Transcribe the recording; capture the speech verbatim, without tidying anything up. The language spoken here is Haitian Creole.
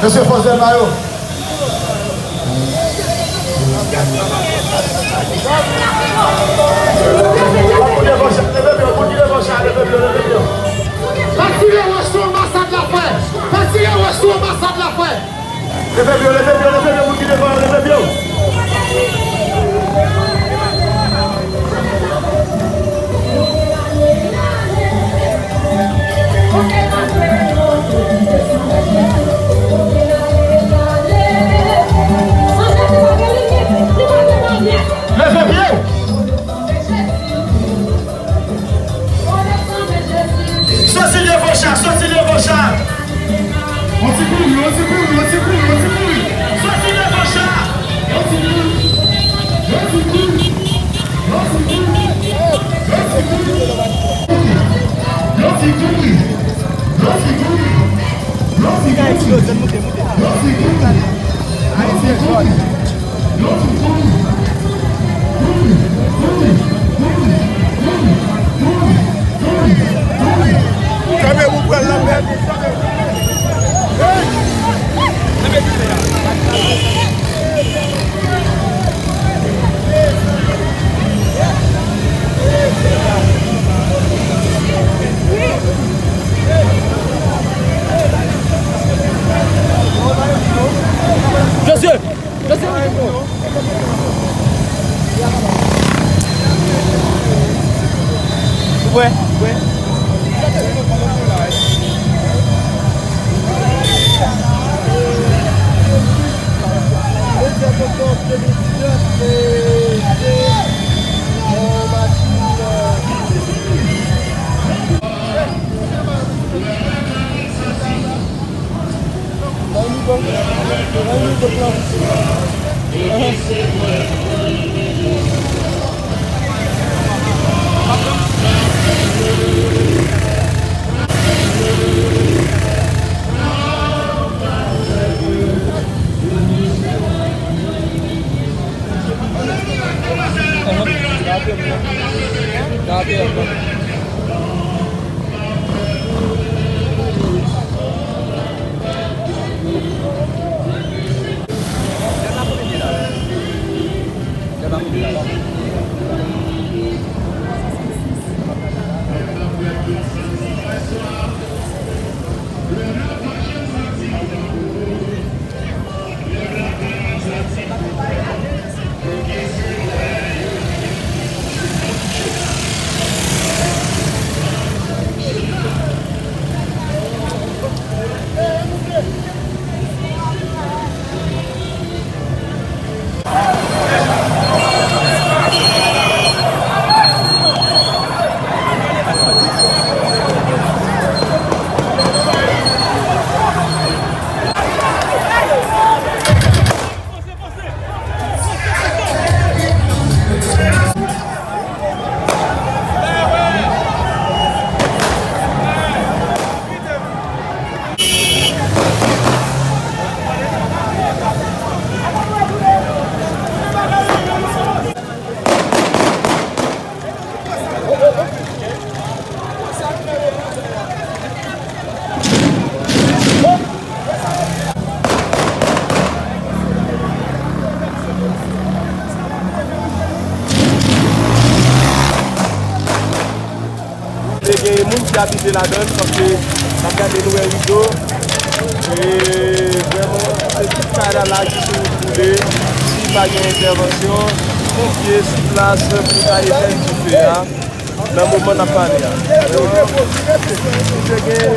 Mesye, fòs dèyè mayo. Moun ki devan chan, leve pye w, moun ki devan chan, leve pye w, leve pye w. Pa tire wòch sou anbasad la, frè. Pa tire wòch sou anbasad la, frè. Leve pye w, leve pye w, leve pye w, moun ki devan yo, leve pye w. Leve pye w. Soti devan cha, soti devan cha. On ti kouri, on ti kouri, on ti kouri, on ti kouri. Soti devan cha. On ti kouri, on ti kouri, on ti kouri, on ti kouri. On ti kouri, on ti kouri, on ti kouri. On ti kouri. Ayiti kouri. Kanpe pou pran lanmè. Josye! Ou prè? Ou prè? Te gen moun ki abite ladan l, paske n ap gade, nou wè rido. E vrèman, se tout kay la la ki sou wout boule. Si pa gen entèvansyon, ponpye sou plas pou ta etèn dife a nan moman n ap pale a. Te gen